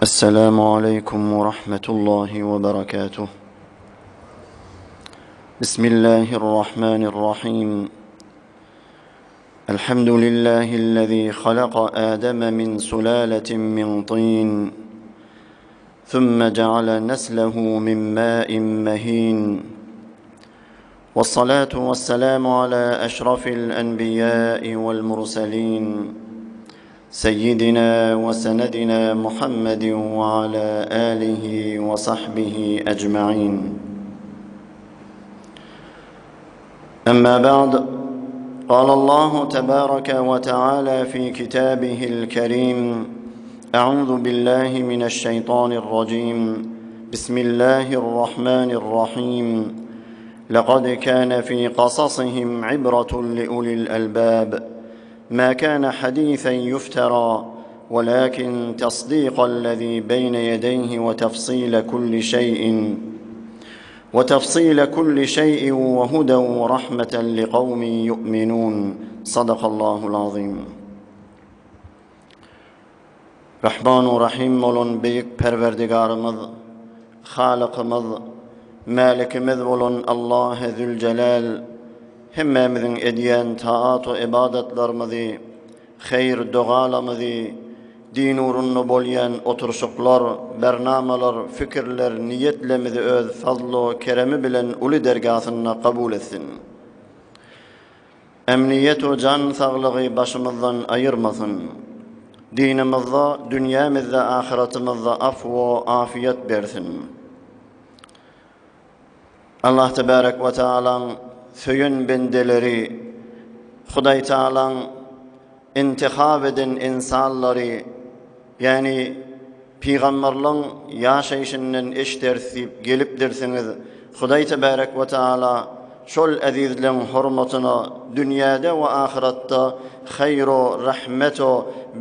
السلام عليكم ورحمة الله وبركاته بسم الله الرحمن الرحيم الحمد لله الذي خلق آدم من سلالة من طين ثم جعل نسله من ماء مهين والصلاة والسلام على أشرف الأنبياء والمرسلين سيدنا وسندنا محمد وعلى آله وصحبه أجمعين أما بعد قال الله تبارك وتعالى في كتابه الكريم أعوذ بالله من الشيطان الرجيم بسم الله الرحمن الرحيم لقد كان في قصصهم عبرة لأولي الألباب ما كان حديثا يفترى ولكن تصديق الذي بين يديه وتفصيل كل شيء وتفصيل كل شيء وهدى ورحمة لقوم يؤمنون صدق الله العظيم Rahmanu Rahim bolan Beýik Perwerdigarymyz, Halykymyz, Mälikimiz bolan Allahy Züljelal hemmämiziň edýän taat we ybadatlarymyzy, haýyr dogalamyzy, din ugrunda bolýan oturyşyklar, bernamalar, fikirler, niýetlemizi öz fazlu keremi bilen uly dergasynda kabul etsin. Emniýet we jan saglygy başymyzdan aýyrmasyn. Dinimizde, dünýämizde, ahyratymyzda af we afiýet bersin. Allah tebarek we taalaň söýen bendeleri, Hudaý taalaň intihap eden ynsanlary, ýagny pygamberliň ýaşaýşyndan eşderis diýip gelipdirsiňiz, Hudaý tebarek we taala şol ezizleň hormatyna dünýäde we ahyratda haýr-u rahmet-u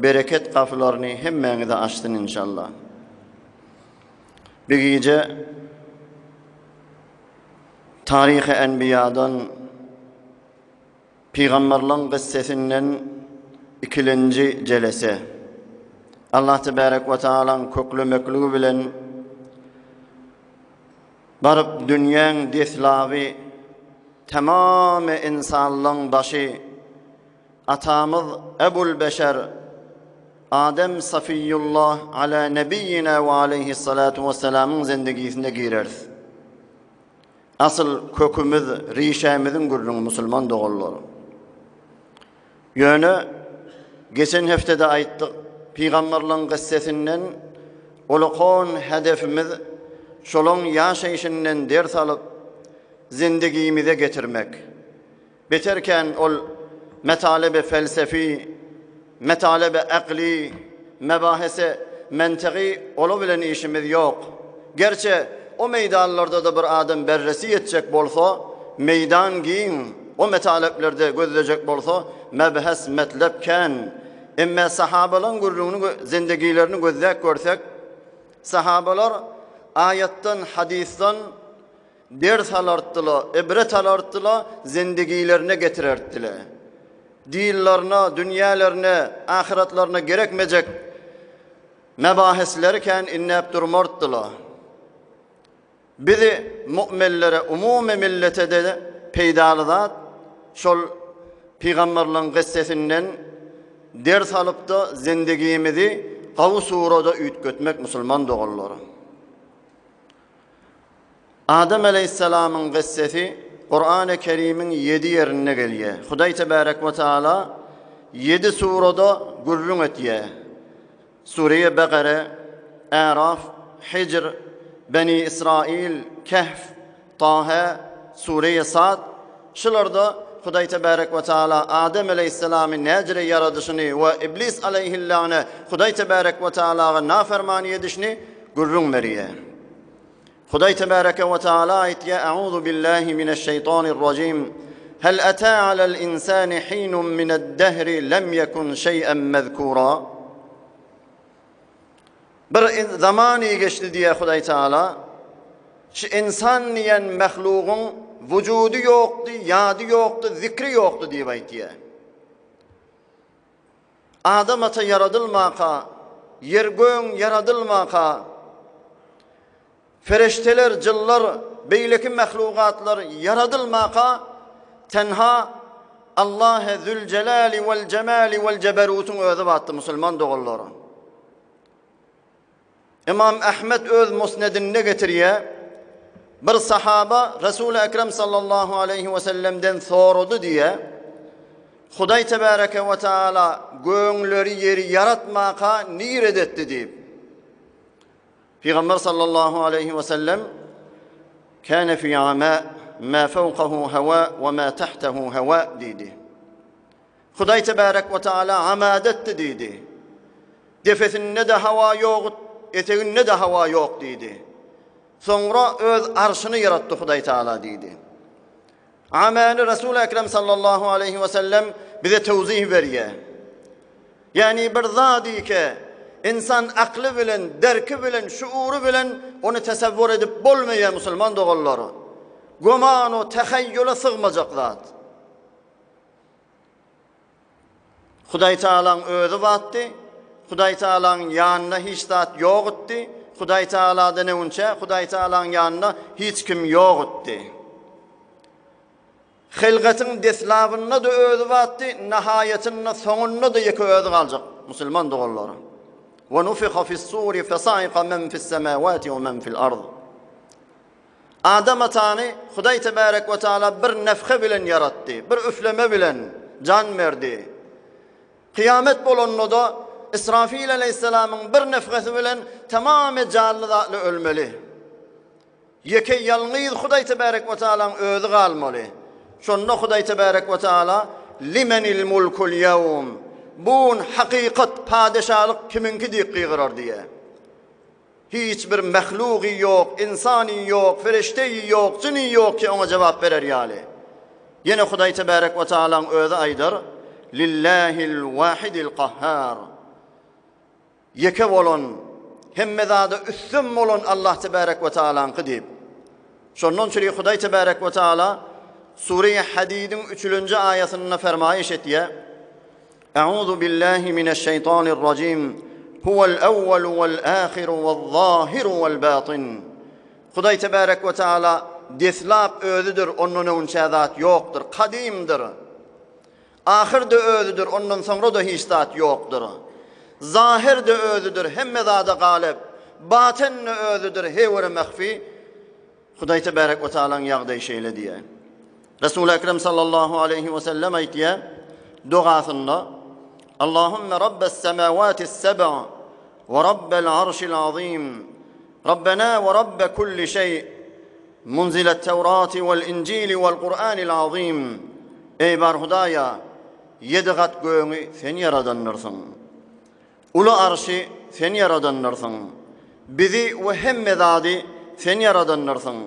bereket gapylaryny hemmäňize açsyn inşallah. Bir gije Taryhy Enbiýadan Pygamberleň gyssesinden ikilenji jelese. Allah tebarek we taalaň köklemekligi bilen baryp dünýäň deslaby tamamy ynsanlaň başy atamyz Ebul Beşer Adem Safiýullah ala nebiýina we aleýhissalatu wessalamyň zendigisine gireris. Asyl kökümiz, rişämiziň gürrüňi musulman doganlar. Ýöne geçen heftede aýtdyk, pygamberligiň gyssesinden ulakan hedefimiz şolaň ýaşaýşyndan ders alyp, zindigimize getirmek. Beter kän ol metalebe felsefi, metalebe akly, mebahese mentygy ola bilen işimiz ýok. Gerçe o meýdanlarda-da bir adam berresi ýetjek bolsa, meýdan giň, o metaleplerde gözlejek bolsa, mebhes, metlep kän. Emme sahabalaň gürrüňini, zindigilerini gözläp görsek, sahabalar aýatdan, hadysdan, Ders alartdyla, ibret alartdyla, zindigilerine getirertdile. Dillerine, dünýälerine, ahyratlaryna gerekmejek mebahesleri kän inläp durmartdyla. Bizi mu'minlere, umumy millete-de peýdaly zat şol pygamberligiň gyssesinden ders alyp-da zindigimizi gawy surada üýtgetmek musulman doganlar. Adam aleýhissalamyň gyssasy Kurany Kerimiň ýedi ýerinde gelýär. Hudaý tebarek we taala ýedi surada gürrüň etýär. Sure-i Bekare, Äraf, Hijr, Beni Israil, Kehf, Taha, Sure-i Sad şularda Hudaý tebarek we taala Adam aleýhissalamy näjire ýaradyşyny we Iblis aleýhillane Hudaý tebarek we taalaga nafermany edişini gürrüň berýär. Hudaý tebareke we taala aýtýar, A'uzu billahi mineş-şeýtanir-rajim. Hel ata alel insani hinun mined-dehri lem yekun şey'en mezkura. Bir zamany geçdi diýýär Hudaý Taala. Şu insan diýen mahlugyň wujudy ýokdy, ýady ýokdy, zikri ýokdy diýip aýtýar. Adam ata ýaradylmaka. ýer-göň ýaradylmaka, Fereşteler, jynlar, beýleki mahlugatlar ýaradylmaka tenha Allahe Züljelali wel Jemali wel Jeberutyň özi batdy musulman doganlar. Imam Ahmet öz Musnedinde getirýär. Bir sahaba Resul-i Ekrem sallallahu aleyhi we sellemden sorady diýýär. Hudaý tebareke we taala göňleri ýeri ýaratmaka nirede etdi diýip. Pygamber sallallahu aleýhi we sellem Kâne fî amâ mâ fewkahu hewâ we mâ tahtehu hewâ diýdi. Hudaý tebarek we taala amadetdi diýdi. Defesinde-de hawa ýok, eteginde-de hawa ýok diýdi. Soňra öz arşyny ýaratdy Hudaý taala diýdi. Amany Resul Ekrem sallallahu aleýhi we sellem bize tewzih berýär. Ýagny bir zady ki, insan akly bilen, derki bilen, şuury bilen ony tesewwur edip bolmaýar musulman doganlar. Güman we tehaýýula sygmajak zat. Hudaý Tagalaň özi batdy, Hudaý Tagalaň ýanynda hiç zat ýokdy, Hudaý Tagaladan öňünçä Hudaý Tagalaň ýanynda hiç kim ýokdy. Hylgatyň deslabynda-da özi batdy, nahaýatynda, soňunda-da ýeke özi galjak, musulman doganlar. Wa nufiha fis-suri fesaika men fis-semawati we men fil-ard. Adam atany Hudaý tebarek we taala bir nefhe bilen ýaratdy, bir üfleme bilen jan berdi. Kyýamet bolanda-da Israfil aleýhissalamyň bir nefhesi bilen tamamy janly zatly ölmeli. Ýeke ýalňyz Hudaý tebarek we taalaň özi galmaly. Şonda Hudaý tebarek we taala Limenil mulkul ýewm, Bu gün hakykat padeşalyk kimiňki diýip gygyrar diýýär. Hiç bir mahlugy ýok, ynsany ýok, fereşteýi ýok, jyny ýok ki oňa jogap berer ýaly. Ýene Hudaý tebarek we taalaň özi aýdar, Lillahil wahidil kahhar. Ýeke bolan, hemme zada üstem bolan Allah tebarek we taalaňky diýip. Şondan çüri Hudaý tebarek we taala Sure-i Hadidiň üçülenji aýasynda fermaýyş etýär. Euzu billahi mineşşeýtanirrajim. Huwel awwalu wel ahiru we'z zahiru wel batin. Hudaý tebarek we taala deslap özüdir, ondan öňçä zat ýokdur, kadymdyr. Ahyr-da özüdir, ondan soňra-da hiç zat ýokdur. Zahyr-da özüdir, hemme zada galyp, batyn-da özüdir, heýwere mahfi. Hudaý tebarek we taalaň ýagdaýy şeýle diýýär. Resul Ekrem sallallahu aleýhi we sellem aýtýar dogasynda, Allahümme rabbes semawatis seb'a we rabbel arşil azim. Rabbena we rabbe kulli şeý. Munzilet Tewrati wal Injili wal Kur'anil azim. Eý bar Hudaýa, ýedi gat gögüňi sen ýaradandyrsyň. Uly arşy sen ýaradandyrsyň. Bizi we hemme zady sen ýaradandyrsyň.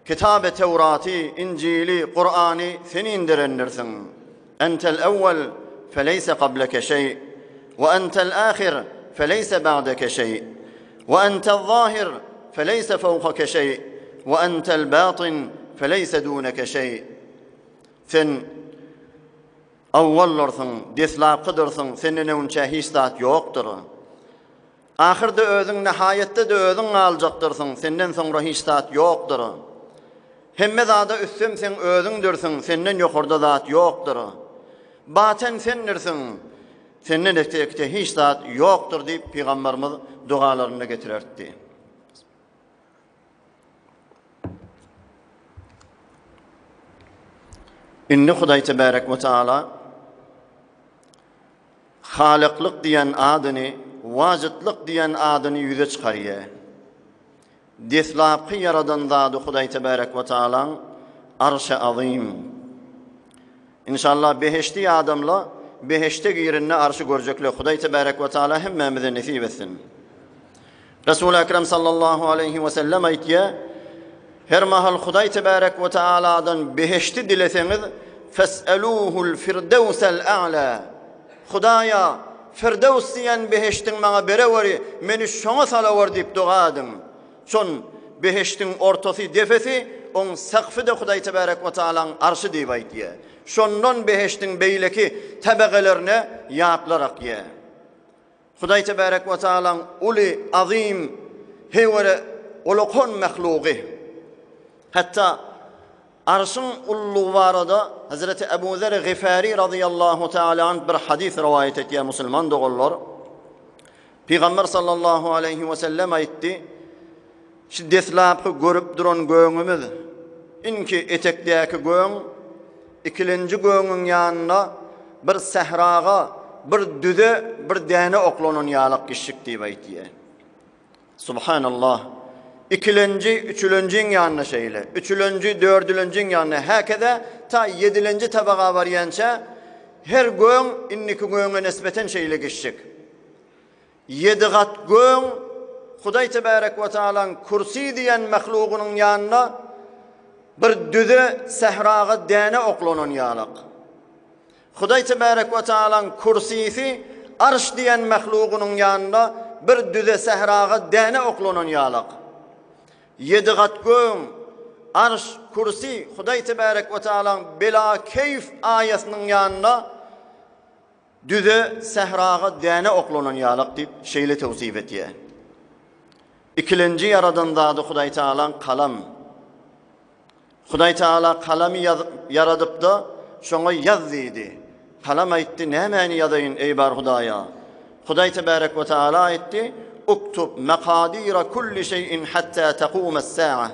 Kitaby Tewraty, Injili, Kur'any sen inderendirsiň. Entel ewwel feleýse kableke şeý, we entel ahir feleýse ba'deke şeý, we entel zahir feleýse fewkake şeý, we entel batyn feleýse duneke şeý. Sen awwaldyrsyň, deslapkydyrsyň, senden öňünçä hiç zat ýokdur. Ahyrda özüň, nahaýatda-da özüň galjakdyrsyň, senden soňra hiç zat ýokdur. Hemme zada üstem seň özüňdirsiň, senden ýokarda zat ýokdur. Baten sendirsiň, senden etekde hiç zat ýokdur diýip, pygamberimiz dogalarynda getirerdi. Indi Hudaý tebarek we taala Halyklyk diýen adyny, Wajytlyk diýen adyny ýüze çykarýar. Deslapky ýaradan zady Hudaý Tebarek we Taalaň Arşy Azym. Inşallah behişdi adamla behişde girende arşy görjekler Hudaý Tebarek we Taala hemmämize nesip etsin. Resul Ekrem sallallahu aleyhi we sellem aýtýar, Her mahal Hudaý Tebarek we Taaladan behişdi dileseňiz, fes'eluhul firdewsel a'la. Hudaýa, Firdews diýen behişdiň maňa bereweri, meni şoňa salawer diýip doga ediň. Şon behişdiň ortasy, defesi, oň sakfy-da Hudaý Tebarek we Taalaň arşy diýip aýtýar. Şondan behişdiň beýleki tebegelerine ýaplar akýar. Hudaý tebärek we taalaň uly, azym, heýwere ulakan mahlugy. Hatda Arşyň ululygy barada Hezreti Ebu Zer Gifari razyýallahu taala anh bir hadys rowaýat etýär musulman doganlar. Pygamber sallallahu aleýhi we sellem aýtdy, Şu deslapky görüp duran göňümiz, inki etekdäki göň, ikilenji göňüň ýanynda bir sähraga, bir düze bir däne oklanan ýalak gişik diýip aýtýar. Subhanallah. Ikilenji, üçülenjiň ýanynda şeýle. Üçülenji, dördülenjiň ýanynda häkeze ta ýedilenji tabaga barýança her göň indiki göňe nisbeten şeýle gişik. Ýedi gat göň Hudaý tebärek we taalaň Kürsi diýen mahlugynyň ýanynda bir düze sähraga däne oklanan ýalak. Hudaý tebärek we taalaň Kürsisi Arş diýen mahlugynyň ýanynda bir düze sähraga däne oklanan ýalak. Ýedi gat göň, Arş, Kürsi Hudaý tebärek we taalaň bela keýf aýasynyň ýanynda Düze, sähraga däne oklanan ýalak diýip, şeýle tewsif etýär. Ikilenji ýaradan zady Hudaý Tagalaň kalam. Hudaý Tagala kalamy ýaradypda, şoňa ýaz diýdi. Kalam aýtdy, nämäni ýazaýyn, eý bar Hudaýa? Hudaý Tebärek we Tagala aýtdy, Uktub mekadira kulli şeýin hatta takumes-sa'a.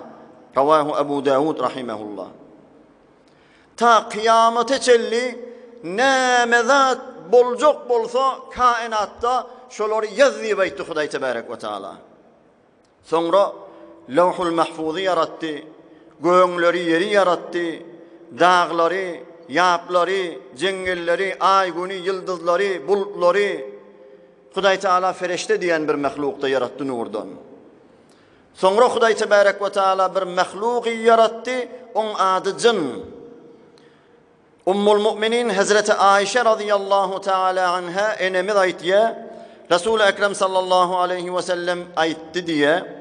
Rawahu Abu Dawud rahimehullah. Ta kyýamata çenli näme zat boljak bolsa kainatda şolary ýaz diýip aýtdy Hudaý Tebärek we Taala. Soňra Lawhul Mahfuzy ýaratdy, göňleri, ýeri ýaratdy, daglary, ýaplary, jeňňelleri, aý-güni, ýyldyzlary, bulutlary. Hudaý Taala fereşte diýen bir mahlukda ýaratdy nurdan. Soňra Hudaý tebärek we taala bir mahlugy ýaratdy, oň ady jyn. Ummul Mu'minin Hezreti Aýşe razyýallahu taala anha enemiz aýtýar, Resul Ekrem sallallahu aleýhi we sellem aýtdy diýe,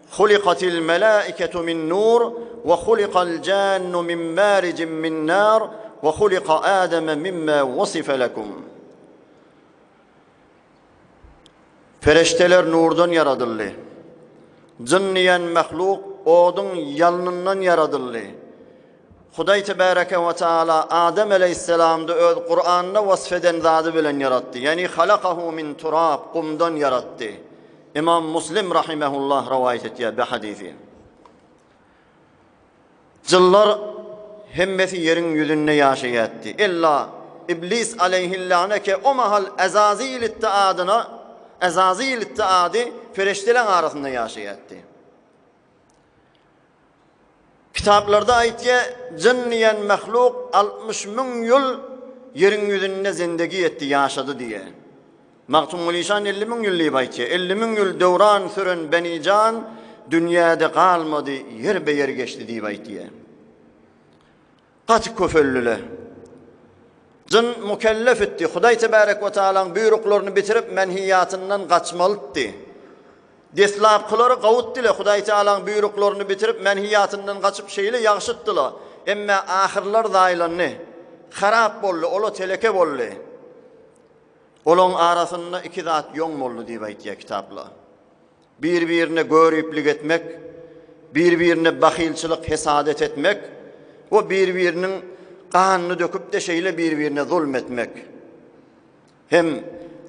Hulikatil melaiketu min nur we hulikal jannu min marijin min nar we hulika Ademe mimma wasife lekum. Perişdeler nurdan ýaradyldy. Jyn diýen mahluk oduň ýalnyndan ýaradyldy. Hudaý tebäreke we taala Adam aleýhissalamda öz Kuranda wasf eden zady bilen ýaratdy. Ýagny halakahu min turab, gumdan ýaratdy. Imam Muslim rahimehullah rowaýat etýär bu hadysy. Jynlar hemmesi ýeriň ýüzünde ýaşaýardy. Ella Iblis aleýhillane ke o mahal Ezazyl itdi adyna, Ezazyl itdi ady pereşteleň arasynda ýaşaýardy. Kitaplarda aýtýar, jyn diýen mahluk 60 müň ýyl ýeriň ýüzünde zindegi etdi, ýaşady diýýär. Magtymguly şan 50 müň ýyl diýip aýtýar. 50 müň ýyl döwran süren Benijan dünýäde galmady, ýerbe-ýer geçdi diýip aýtýar. Gaty köpeldiler. Jyn mukellef etdi. Hudaý tebärek we taalaň buýruklaryny bitirip, menhiýatyndan gaçmalydy. Deslapkylary gawutdylar, Hudaý Tagalaň buýruklaryny bitirip, menhiýatyndan gaçyp, şeýle ýagşytdylar. Emme ahyrlar zaýlandy. Harap boldy, ola teleke boldy. Olaň arasynda iki zat ýoň boldy diýip aýtýar kitaplar. Bir-birine göriplik etmek, bir-birine bahylçylyk, hesadet etmek we bir-biriniň ganyny döküp-de şeýle bir-birine zulm etmek. Hem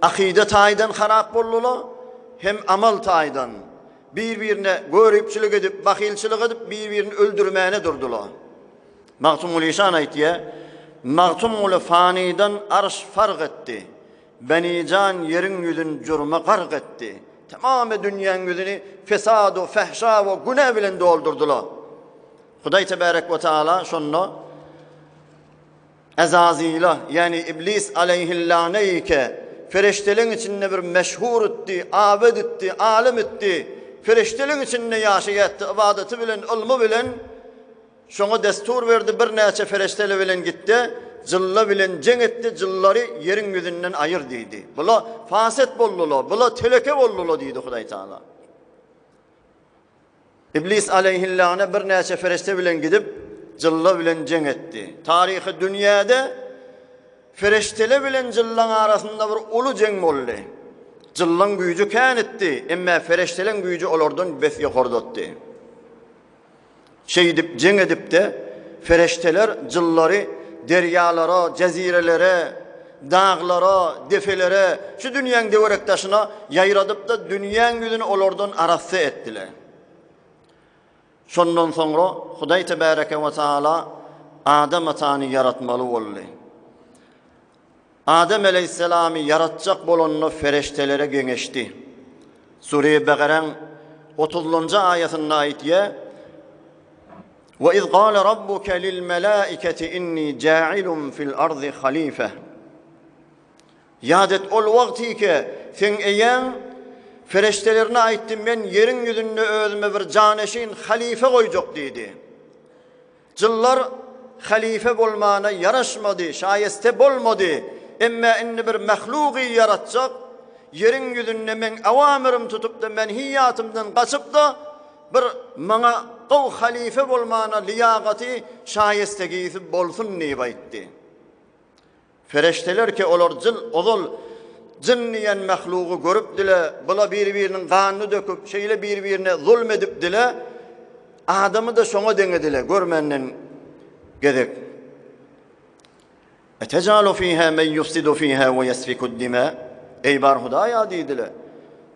akyda taýdan harap boldular, hem amal taýdan. Bir-birine göripçilik edip, bahylçylyk edip, bir-birini öldürmäne durdular. Magtymguly şan aýtýar, Magtymguly fanydan arş fark etdi. Benijan ýeriň ýüzün jurma gark etdi. Tamamy dünýäň ýüzüni fesad we fähşa we günä bilen doldurdylar. Hudaý tebärek we taala şonda Ezazyla, ýagny Iblis aleýhillâneýke perişdeleň içinde bir meşhur etdi, abed etdi, alym etdi. Perişdeleň içinde ýaşaýardy, ybadaty bilen, ylmy bilen. Şoňa destur berdi, birnäçe fereştele bilen gitdi, jylla bilen jeň etdi, jyllary ýeriň ýüzünden aýyr diýdi. Bula faset boldular, bula teleke boldular diýdi Hudaý Taala. Iblis aleýhillâne birnäçe fereşte bilen gidip, jylla bilen jeň etdi. Taryhy dünýäde fereştele bilen jyllaň arasynda bir uly jeň boldy. Jynlaň güýji kän etdi, emme fereşteleň güýji olardan bes ýokardatdy. Şeýdip jeň edip-de, fereşteler jynlary derýalara, jezirelere, daglara, defelere, şu dünýäň döwerek-daşyna ýaýradyp-da, dünýäň ýüzüni olardan arassa etdiler. Şondan soňra Hudaý tebäreke we taala Adam atany ýaratmaly boldy. Adam aleýhissalamy ýaratjak bolanda fereştelere geňeşdi. Sure-i Bakaräň otuzynjy aýasynda aýtýar, Ve iz gâle rabbuke lil melâiketi inni câilun fil ardy halife. Ýat et ol wagty ki, seň eýäň fereştelerine aýtdy, men ýeriň ýüzünde özüme bir janeşin halife goýjak diýdi. Jynlar halyfa bolmana ýaraşmady, şaýeste bolmady. Emme indi bir mahlugy ýaratjak, ýeriň ýüzünde meň awamyrym tutup-da, menhiýatymdan gaçyp-da, bir maňa gowy halyfa bolmana lyýagaty, şaýestegisi bolsun diýip aýtdy. Fereşteler ki olar jyn ozal jyn diýen mahlugy görüpdile, bula bir-biriniň ganyny döküp, şeýle bir-birine zulm edipdile, adamy-da şoňa deňedile, görmenden gezek. Etejalu fiha men yufsidu fiha we yesfikud dima. Eý bar Hudaýa diýdile.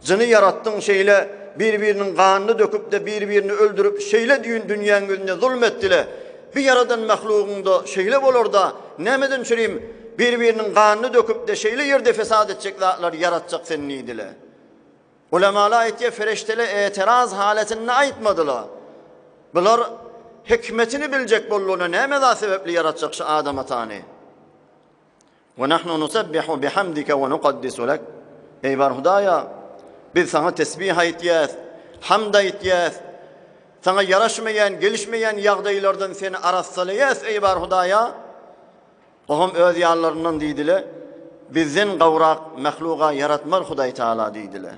Jyny ýaratdyň şeýle bir-biriniň ganyny döküp-de bir-birini öldürip şeýle düýn dünýäň ýüzünde zulm etdile. Bir ýaradan mahlugyňda şeýle bolarda nämeden çürim bir-biriniň ganyny döküp-de şeýle ýerde fesat etjek zatlary ýaratjak sen diýdile. Ulamalar aýtýar fereşteler etiraz halatynda aýtmadylar. Bular hikmetini biljek boldular näme zat sebäpli ýaratjak şu Adam atany. We nahnu nusabbihu bihamdike we nukaddisu lek. Eý bar Hudaýa, biz saňa tesbih aýtýas, hamd aýtýas. Saňa ýaraşmaýan, gelişmeýän ýagdaýlardan seni arassalaýas, eý bar Hudaýa. Oňam öz ýanlaryndan diýdile, bizden gowrak mahluga ýaratmar Hudaý Taala diýdile.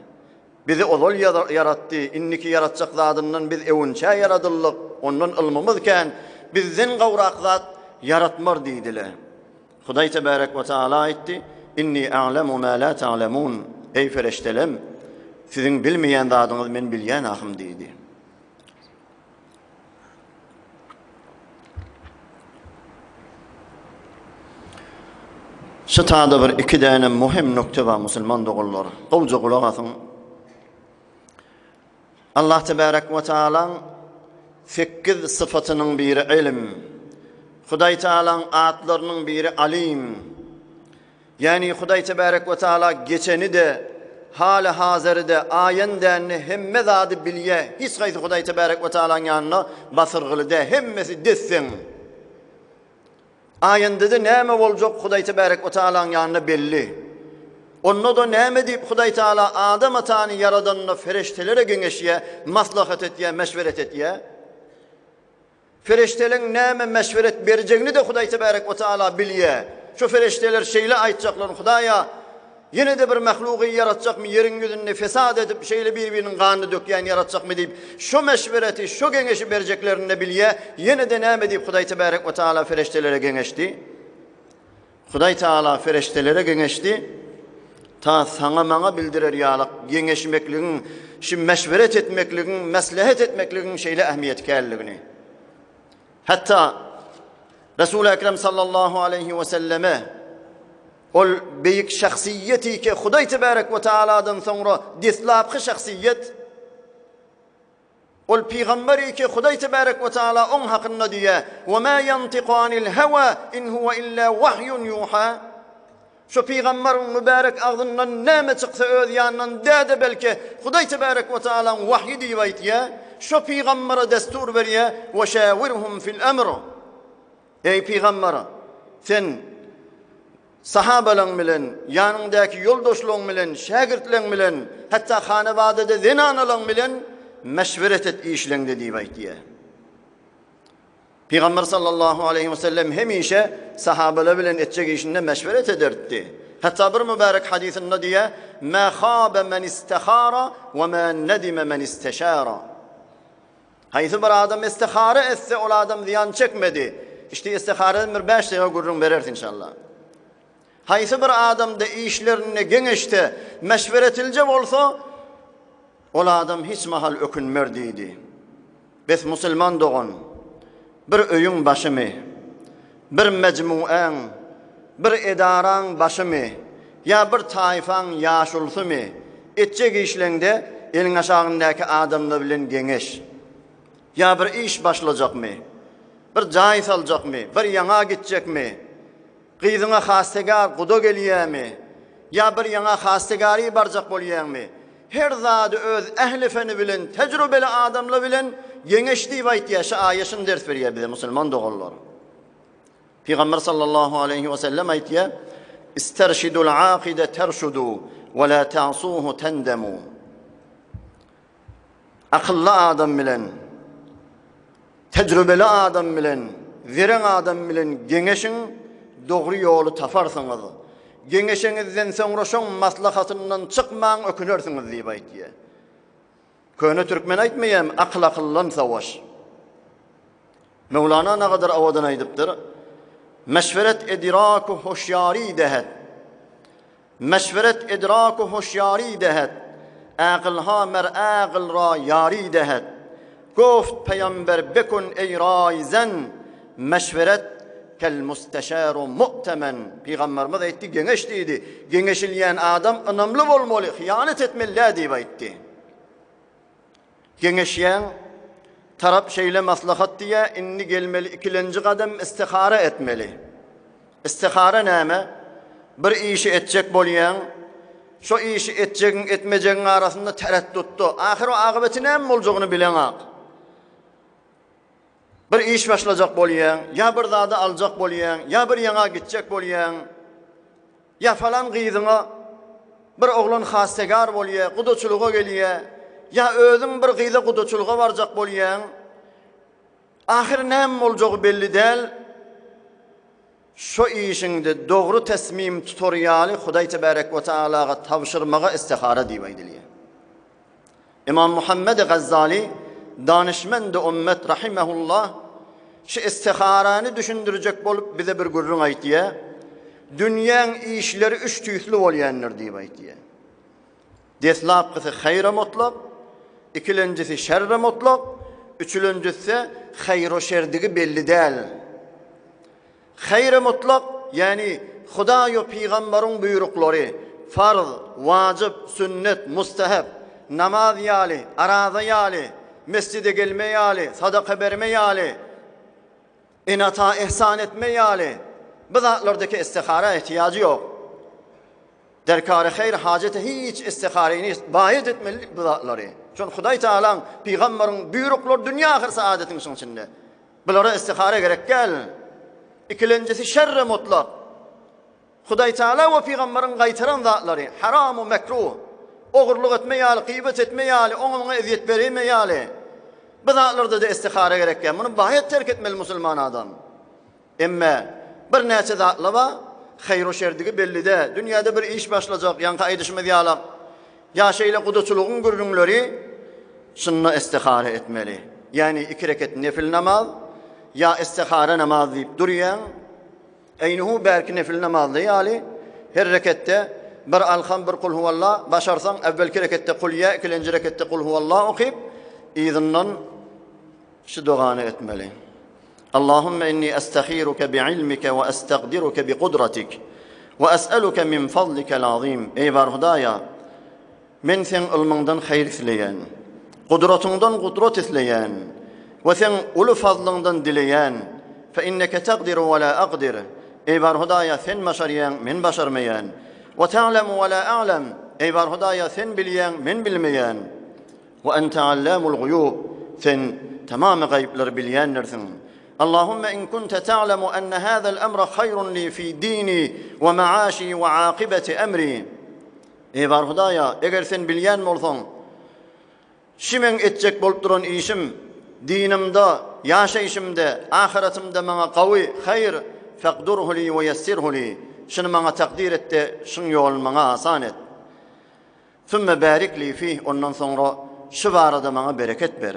Bizi ozal ýaratdy, indiki ýaratjak zadyndan biz öwünçä ýaradyldyk, ondan ylmymyz kän, bizden gowrak zat ýaratmar diýdile. Hudaý tebärek we taala aýtdy, Inni a'lemu ma la ta'lemun, Eý fereştelem, siziň bilmeýän zadyňyzy men bilýän ahym diýdi. Şu tada bir iki däne muhim nokta bar musulman doganlar. Gowja gulak asyň. Allah tebärek we taalaň sekiz syfatynyň biri ilim. Hudaý taalaň atlarynyň biri Alim. Ýagny Hudaý tebärek we taala geçeni-de, haly hazeri-de, aýendäni hemme zady bilýä. Hiç haýsy Hudaý tebärek we taalaň ýanynda basyrgyly dä, hemmesi des-deň. Aýendede näme boljak Hudaý Tebärek we Taalaň ýanynda belli. Onda-da näme diýip Hudaý Taala Adam atany ýaradanda fereştelere geňeşýär, maslahat etýär, meşweret etýär? Fereşteleň näme meşweret berjegini-de Hudaý Tebärek we Taala bilýär. Şu fereşteler şeýle aýtjaklaryny Hudaýa Ýene-de bir mahlugy ýaratjakmy, ýeriň ýüzünde fesat edip, şeýle bir-biriniň ganyny dökýän ýaratjakmy diýip, şo meşwereti, şo geňeşi berjeklerini-de bilýär. Ýene-de näme diýip Hudaý tebärek we taala fereştelere geňeşdi? Hudaý taala fereştelere geňeşdi, Ta saňa-maňa bildirer ýalyk geňeşmekligiň, şu meşweret etmekligiň, meslehet etmekligiň şeýle ähmiýeti känligini. Hatda Resul-i Ekrem sallallahu aleýhi we selleme Ol beýik şahsyýeti ki, Hudaý tebärek we taaladan soňra deslapky şahsyýet. Ol pygamberi ki, Hudaý tebärek we taala oň hakynda diýýär, Wa ma ýantiku anil hawa in huwa illa wahyun ýuha. Şu pygambaryň mübärek agzyndan näme çyksa öz ýanyndan däde belki Hudaý tebärek we taalaň wahýy diýip aýtýar. Şo pygambara destur berýär, Wa şawirhum fil emr. Eý, pygamber! Sen sahabalaň bilen, ýanyňdaky ýoldaşlaryň bilen, şägirtleň bilen, hatda hanabadada zenanalaň bilen meşweret et işleňde diýip aýtýar. Pygamber sallallahu aleýhi we sellem hemişe sahabalar bilen etjek işinde meşweret ederdi. Hatda bir mübärek hadysynda diýýär: "Ma khaba men istehara we ma nedime men isteşara." Haýsy bir adam istihara etse, ol adam zyýan çekmedi. Işde istihareden bir bäş defa gürrüň bereris inşallah. Haýsy bir adamda işlerinde geňeşse, meşweretilje bolsa, ol adam hiç mahal ökünmer diýdi. Bes musulman dogan, bir öýüň başymy, bir mejmuäň, bir edaraň başymy ýa bir taýfaň ýaşulusymy, etjek işleňde eliň aşagyndaky adamlar bilen geňeş. Ýa bir iş başlajakmy, bir jaý saljakmy, bir ýaňa gitjekmi, Gyzyňa hastegar guda gelýämi? Ýa bir ýaňa hastegary barjak bolýaňmy? Her zady öz ähli feni bilen, tejrübeli adamlar bilen geňeş diýip aýtýar, şu aýa şuny ders berýär bize musulman doganlar. Pygamber sallallahu aleýhi we sellem aýtýar, Isterşidul akide terşudu we la ta'suhu tendemu. Akylly adam bilen, tejrübeli adam bilen, zereň adam bilen geňeşiň, dogry ýoly taparsyňyz. Geňeşeňizden soňra şoň maslahatyndan çykmaň, ökünersiňiz diýip aýtýar. Köne türkmen aýtmaýarmy, akyl akyldan savaş. Möwlana nagadar owadan aýdypdyr, Meşweret edraku hoşýary dehet. Meşweret idrak-u hoşýary dehet, Ägylha mer ägyl ra ýary dehet. Goft peýamber bekun eý raýzen, Meşweret kel musteşaru mu'temen. Pygamberimiz aýtdy, geňeş diýdi. Geňeşilýän adam ynamly bolmaly, hyýanat etmeli däl diýip aýtdy. Geňeşýäň, tarap şeýle maslahat diýýär, indi gelmeli ikilenji gadam istihara etmeli. Istihara näme? Bir işi etjek bolýaň, şo işi etjegiň, etmejegiň arasynda tereddutda, ahyr akybeti näme boljagyny bileňak. Bir iş başlajak bolýaň, ýa bir zady aljak bolýaň, ýa bir ýaňa gitjek bolýaň, ýa falan gyzyňa bir oglan hastegar bolýa, gudaçylyga gelýä, ýa özüň bir gyza gudaçylyga barjak bolýaň. Ahyry näme boljagy belli däl. Şo işiňde dogry tesmim tutar ýaly Hudaý Tebarek we Taalaga tabşyrmaga istihara diýip aýdylýar. Ymam Muhammedi Gazzaly danyşmendi ummet rahimehullah şu istiharany düşündirjek bolup bize bir gürrüň aýtýar. Dünýäň işleri üç tüýsli bolýandyr diýip aýtýar. Deslapkysy haýra mutlak, ikilenjisi şerre mutlak, üçülenjisi haýra şerdigi belli däl. Haýry mutlak, ýagny Hudaý we pygambaryň buýruklary, farz, wajyp, sünnet, mustahap, namaz ýaly, araza ýaly, mesjide gelme ýaly, sadaka berme ýaly, ene-ata ihsan etme ýaly, bu zatlardaki istihara ehtiýajy ýok. Derkary haýr hajete hiç istihara nist, baýat etmeli bu zatlary. Şon Hudaý Tagalaň, pygambaryň buýruklary dünýä ahyr saadetiň şoň içinde. Bulara istihara gerek däl. Ikilenjisi şerre mutlak. Hudaý Taala we pygambaryň gaýtaran zatlary, haram we mekruh. Ogurlyk etme ýaly, gybat etme ýaly, oňa muňa ezýet berme ýaly. Bu zatlarda-da istihara gerek däl. Muny baýat terk etmeli musulman adam. Emme birnäçe zatla bar, haýru şerdigi belli däl. Dünýäde bir iş başlajak, ýaňky aýdyşymyz ýalak, ýa şeýle gudaçylygyň gürrüňleri, şunda istihara etmeli. Ýagny iki reket nefil namaz, ýa istihara namaz diýip durýaň. Eýnuhu bärki nefil namazda ýaly, her reketde bir alham, bir kulhuwalla, başarsaň äwwelki reketde kulýa, ikilenji reketde kulhuwalla okyp, yzyndan şu dogany etmeli. Allahümme inni estahiruke bi'ilmike we estagdiruke biqudratik we es'eluke min fadlikel azim. Eý bar Hudaýa, men seň ylmyňdan haýyr isleýän, gudratyňdan gudrat isleýän we seň uly fazlyňdan dileýän. Fe inneke taqdiru we la aqdir. Eý bar Hudaýa, sen başarýaň, men başarmaýan. We ta'lemu we la a'lem. Eý bar Hudaýa, sen bilýäň, men bilmeýän. We ente allamul guýub, Sen tamamy gaýyplary bilýändirsiň. Allahümme in kunte ta'lemu enne hazel emre haýrun li fi dini we maaşi we akybeti emri. Eý bar Hudaýa, eger sen bilýän bolsaň, şi meň etjek bolup duran işim dinimde, ýaşaýşymda, ahyretymda maňa gawy, haýyr, fekdurhu li we ýessirhu li. Şuny maňa takdyr et-de, şuň ýoluny maňa asan et. Sümme bärik li fih, ondan soňra şu barada maňa bereket ber.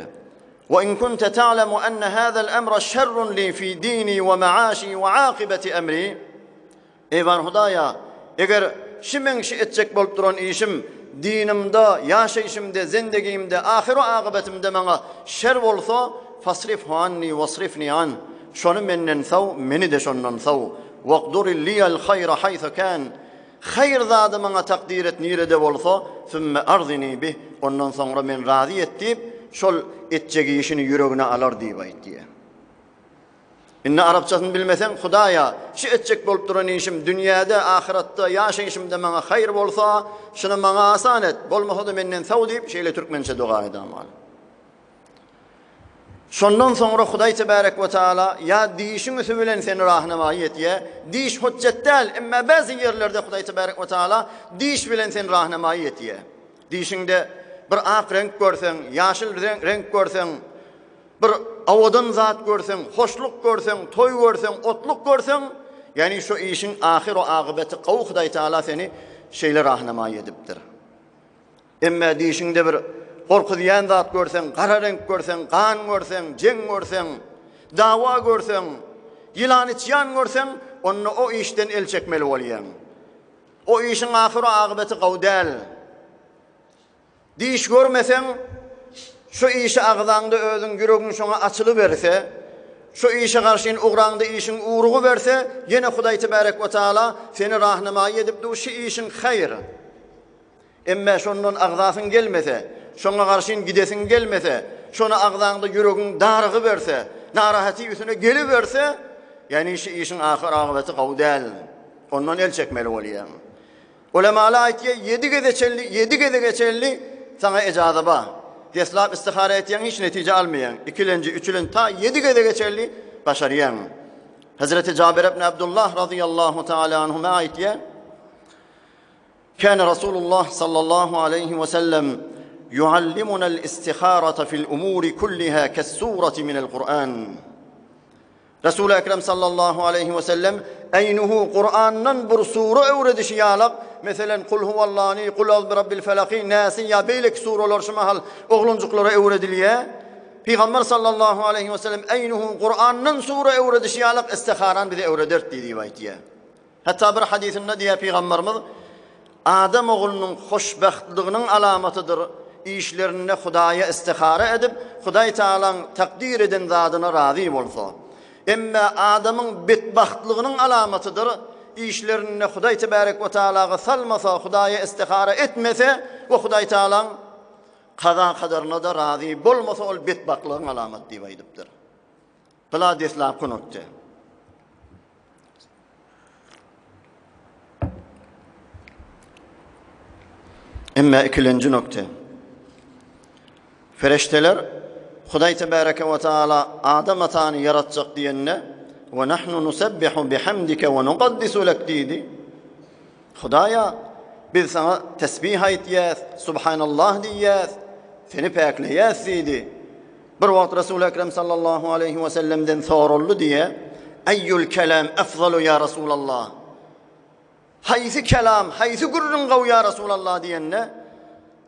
We in kunte ta'lemu enne hazel emre şerrun li fi dini we maaşi we akybeti emri. Eý bar Hudaýa, eger şi meň şi etjek bolup duran işim dinimde, ýaşaýşymda, zendegimde, ahyr-u agybetimde maňa şer bolsa, fasrifhu anni wasrifni anh, şony menden saw, meni-de şondan saw, waqduri liýal haýra haýsu kan, haýyr zady maňa takdyr et nirede bolsa, sümme arzini bih, ondan soňra men razy et diýip, şol etjek işini ýüregine alar diýip aýtýar. Indi arapçasyny bilmeseň, Hudaýa, şu etjek bolup duran işim dünýäde, ahyratda, ýaşaýşymda maňa haýyr bolsa, şuny maňa asan et, bolmasa-da menden saw diýip, şeýle türkmençe doga edamaly. Şondan soňra Hudaý tebärek we taala ýa dişiň üsi bilen seni rahnemaýy etýär. Diş hüjjet däl, emma bäzi ýerlerde Hudaý tebärek we taala diş bilen seni rahnemaýy etýär. Dişiňde bir ak reňk görseň, ýaşyl reňk görseň, Bir owadan zat görseň, hoşluk görseň, toý görseň, otluk görseň, ýagny şo işiň ahyr-u-agybeti gowy Hudaý Taala seni şeýle rahnamaý edipdir. Emme dişiňde bir gorkuzýan zat görseň, gara reňk görseň, gan görseň, jeň görseň, dawa görseň, ýylan-içýan görseň, onda o işden el çekmeli bolýaň. O işiň ahyr-u-agybeti gowy däl. Diş görmeseň, şu işi agzaňda özüň ýüregiň şoňa açylyberse, şu işe garşyn ugraňda işiň ugrugyberse, ýene Hudaý tebärek we taala seni rahnemaýy edip dur, şu işiň haýyr. Emme şondan agzasyň gelmese, şoňa garşyn gidesiň gelmese, şony agzaňda ýüregiň darygyberse, narahaty üstüne geliberse, ýagny şu işiň ahyr agybaty gowy däl. Ondan el çekmeli bolýaň. Ulemalar aýtýar, ýedi geze çenli, ýedi gezege çenli saňa ejaza bar. Deslap istihara etýäň, hiç netije almaýaň. Ikilenji, üçülenji, ta ýedi gezege çenli başarýaň. Hazreti Jabir ibn Abdullah radıyallahu taala anhuma aýtýar. Kana Rasulullah sallallahu aleyhi ve sellem yuallimuna al-istiharata fil umuri kulliha kes-surati min al-Kur'an. Resuly Ekrem sallallahu aleýhi we sellem eýnuhu Kurandan bir sure öwredişi ýalak, meselen Kul huwallany, Kul auz birabbil felaky, Näsi ýa beýleki sureler şu mahal oglanjyklara öwredilýär. Pygamber sallallahu aleýhi we sellem eýnuhu Kurandan sure öwredişi ýalak istiharany bize öwrederdi diýip aýtýar. Hatda bir hadysynda diýýär pygamberimiz, Adam oglunyň hoşbagtlygynyň alamatydyr, işlerinde Hudaýa istihara edip, Hudaý Tagalaň takdyr eden zadyna razy bolsa. Emme adamyň betbagtlygynyň alamatydyr, işlerinde Hudaý Tebärek we Tagalaga salmasa, Hudaýa istihara etmese we Hudaý Tagalaň kaza-kadaryna-da razy bolmasa ol betbagtlygyň alamaty diýip aýdypdyr. Gyla deslapky nokta. Emme ikilenji nokta. Fereşteler Hudaý tebareke we taala Adam atany ýaratjak diýende we nahnu nusabbihu bihamdike we nuqaddisu lek diýdi. Hudaýa, biz saňa tesbih aýtýas, subhanallah diýýäs, seni päkleýäs diýdi. Bir wagt Resul Ekrem sallallahu aleýhi we sellemden soraldy diýe, Eýýul kelam efzalu ýa Resulallah? Haýsy kelam, haýsy gürrüň gowy ýa Resulallah diýende,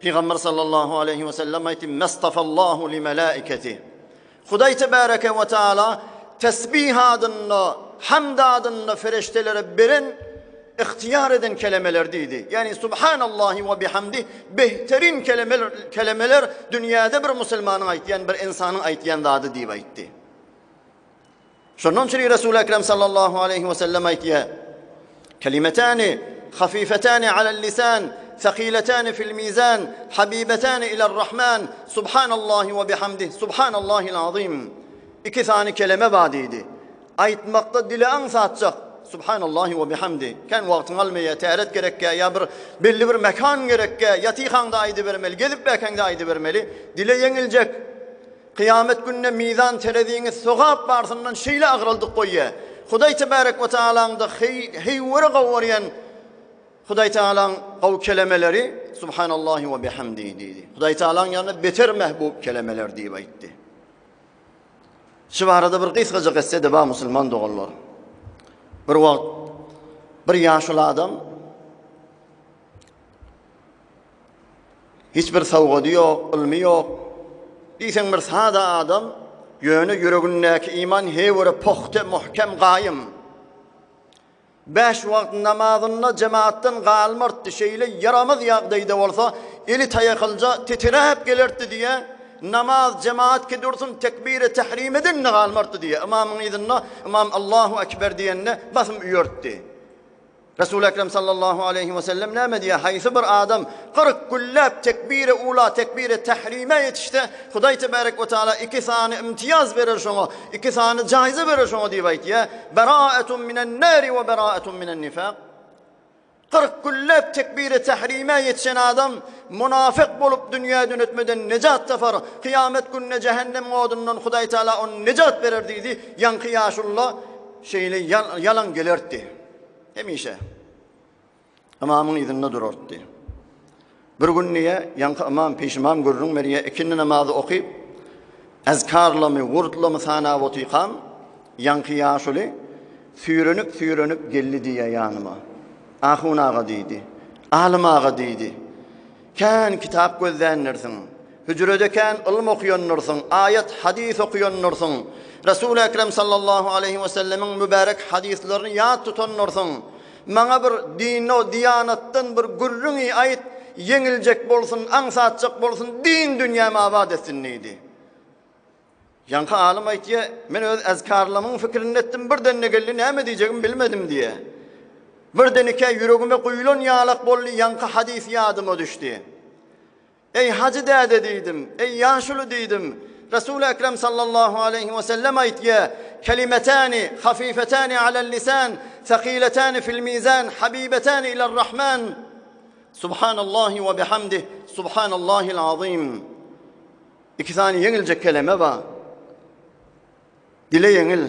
Pygamber sallallahu aleýhi we sellem aýtdy, Mestafallahu li melaiketi. Hudaý tebäreke we taala tesbih adynda, hamd adynda feriştelere beren ygtyýar eden kelemeler diýdi. Ýagny subhanallahi we bihamdi behterin kelemeler, kelemeler dünýäde bir musulmanyň aýtýan, bir ynsanyň aýtýan zady diýip aýtdy. Şondan üçin Resul Ekrem sallallahu aleyhi we sellem aýtýar. Kelimetani hafifetani alel lisan, thaqiletani fil mizan, habibetani iler rahman, subhanallahi we bihamdih, subhanallahil azim. Iki sany keleme bar diýdi. Aýtmakda dile aňsatjak, subhanallahi we bihamdih. Kän wagtyňy almaýar, täret gerekkä ýa bir belli bir mekan gerekkä, ýatykaňda aýdybermeli, gezip bäkäňde aýdybermeli. Dile ýeňiljek. Kyýamet gününe mizan tereziňi sogap barsyndan şeýle agraldyk goýýar. Hudaý tebärek we taalaňda heýwere gowarýan Hudaý tagalaň gowy kelemeleri Subhanallahi we bihamdihi diýdi. Hudaý tagalaň ýanynda beter mehbub kelemeler diýip aýtdy. Şu barada bir gysgaja kyssa-da bar musulman doganlar. Bir wagt bir ýaşuly adam Hiç bir sowgady ýok, ylmy ýok. Diýseň bir sada adam, ýöne ýüregindäki iman heýwere pugta, muhkem, gaýym. Bäş wagt namazynda jemaatdan galmartdy, şeýle ýaramaz ýagdaýda bolsa, eli taýaklyja titiräp gelertdi diýýä, namaz jemaat ki dursun tekbiri tehrimeden-de galmartdy diýýä, ymamyň yzynda ymam Allahu ekber diýende basym üýertdi. Resul Ekrem sallallahu aleýhi we sellem näme diýýär? Haýsy bir adam 40 günläp tekbire ula, tekbire tahrime ýetişse, Hudaý tebarek we taala iki sany imtiýaz berer şoňa, iki sany jaýza berer şoňa diýip aýtýar. Beraetun minen nari we beraetun minen nifak. 40 günläp tekbire tahrime ýetişen adam munafyk bolup dünýäden ötmeden nejat tapar. Kyýamet gününe jähennem odundan Hudaý taala ony nejat berer diýdi. Ýaňky ýaşulla şeýle ýalan gelerdi. Hemişe ymamyň yzynda durardy. Bir gün diýe, ýaňky ymam, peşimam gürrüň berýär, ikindi namazy okyp, ezkarlamy, wurtlamy sanap otykam, ýaňky ýaşuly süýrenip-süýrenip geldi diýe ýanyma. Ahun aga diýdi, alym aga diýdi. Kän kitap gözländirsiň. Hüjrede kän ylym okaýandyrsyň, aýat, hadys okaýandyrsyň. Resul-i Ekrem sallallahu aleýhi we sellemiň mübärek hadyslaryny ýat tutandyrsyň. Maňa bir dino, diýanatdan bir gürrüňi aýt, ýeňiljek bolsun, aňsatjak bolsun, din dünýämi abat etsin diýdi. Ýaňky alym aýtýa, men öz ezkarlamyň pikirini etdim, birden-de geldi, näme diýjegimi bilmedim diýýä. Birden-ikä ýüregime guýlan ýalak boldy, ýaňky hadys ýadyma düşdi. Eý, hajy däde diýdim, eý, ýaşuly diýdim, Resul-i Ekrem sallallahu aleýhi we sellem aýtýa, Kelimetani hafifetani alel lisan, sakiletani fil mizan, habibetani iler rahman. Subhanallahi we bihamdih, subhanallahil azim. Iki sany ýeňiljek keleme bar. Dile ýeňil,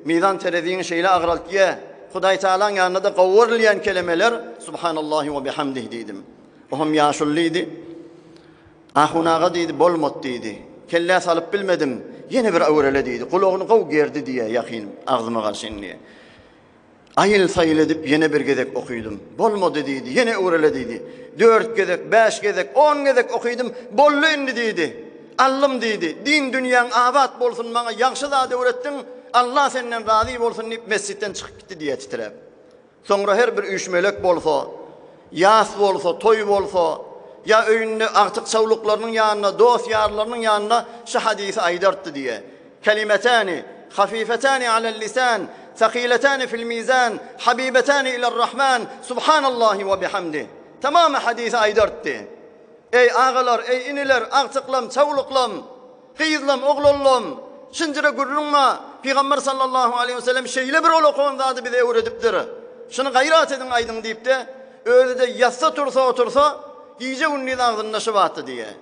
mizan tereziňi şeýle agraltýa, Hudaý Tagalaň ýanynda-da gowurylýan kelemeler Subhanallahi we bihamdih diýdim. Ohm ýaşuly diýdi. Ahun aga diýdi, bolmady diýdi. Kellä salyp bilmedim. Ýene bir öwrele diýdi. Gulagyny gowy gerdi diýýä ýakyn agzyma garşy indi. Aýyl-saýyl edip ýene bir gezek okydym. Bolmady diýdi, ýene öwrele diýdi. Dört gezek, bäş gezek, on gezek okydym, boldy indi diýdi. Allym diýdi, din dünýäň abat bolsun, maňa ýagşy zat öwretdiň, Alla senden razy bolsun diýip mesjitden çykyp gitdi diýýär titräp. Soňra her bir üýşmelek bolsa, ýas bolsa, toý bolsa, ýa öýünde agtyk-çawluklarynyň ýanynda, dost-ýarlarynyň ýanynda şu hadysy aýdartdy diýýär. Kelimetani, hafifetani alel lisan, sakiletani fil mizan, habibetani iler rahman, subhanallahi we bihamdih. Tamamy hadysy aýdartdy. Eý agalar, eý iniler, agtyklam, çawluklam, gyzlam, oglanlam, şinjire gürrüň bar. Pygamber sallallahu aleýhi we sellem şeýle bir ulakan zady bize öwredipdir. Şuny gaýrat ediň aýdyň diýipdi. Özi-de ýatsa tursa otursa, gije-gündiz agzynda şu batdy diýýär.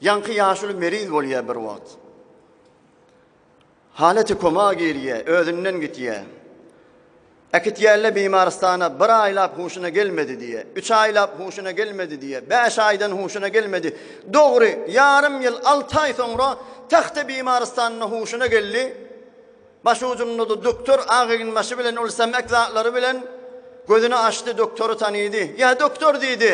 Ýaňky ýaşuly meriz bolýar bir wagt. Haleti koma girýär, özünden gitýär. Äkitýärler bimarystana, bir aýlap huşuna gelmedi diýýär. Üç aýlap huşuna gelmedi diýýär. Bäş aýdan huşuna gelmedi. Dogry, ýarym ýyl, alty aý soňra Tahta bimarystanynda huşuna geldi. Başujunda-da doktor ak eginbaşy bilen ol semek zatlary bilen gözüni açdy, doktory tanydy. Ýa doktor diýdi.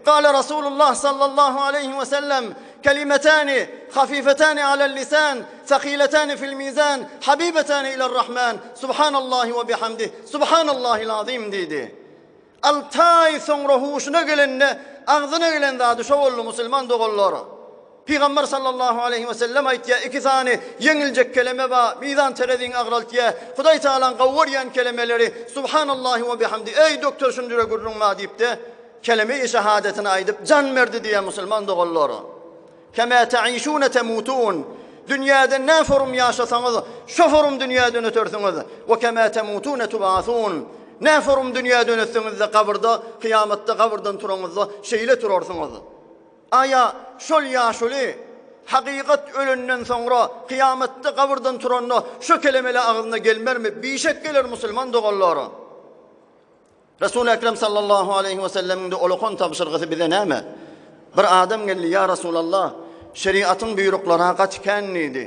Gala Rasulullah sallallahu aleýhi we sellem, Kelimetani hafifetani alel lisan, sakiletani fil mizan, habibetani iler rahman, Subhanallahi we bihamdih, Subhanallahil azim diýdi. Alty aý soňra huşuna gelende agzyna gelen zady şo boldy musulman doganlar. Pygamber sallallahu aleýhi we sellem aýtýar, iki sany ýeňiljek keleme bar, mizan tereziňi agraltýar, Hudaý Tagalaň gowy görýän kelemeleri, Subhanallahi we bihamdi, eý doktor şunjura gürrüň bar diýipde, keleme-i şehadetini aýdyp jan berdi diýýär musulman doganlar. Kema ta'işune temutun. Dünýäde nä forum ýaşasaňyz, şo forum dünýäden ötersiňiz. We kema temutune tub'asun. Nä forum dünýäden ötseňiz-de gabyrda, kyýamatda gabyrdan turaňyzda şeýle turarsyňyz. Aýa şol ýaşuly hakykat ölenden soňra kyýamatda gabyrdan turanda şo kelemele agzyna gelmermi? Bişek geler musulman doganlar. Resul Ekrem sallallahu aleýhi we sellemiň-de olakan tabşyrgysy bize näme? Bir adam geldi, Ýa Resulallah, şeriatyň buýruklary-ha gaty kän diýdi.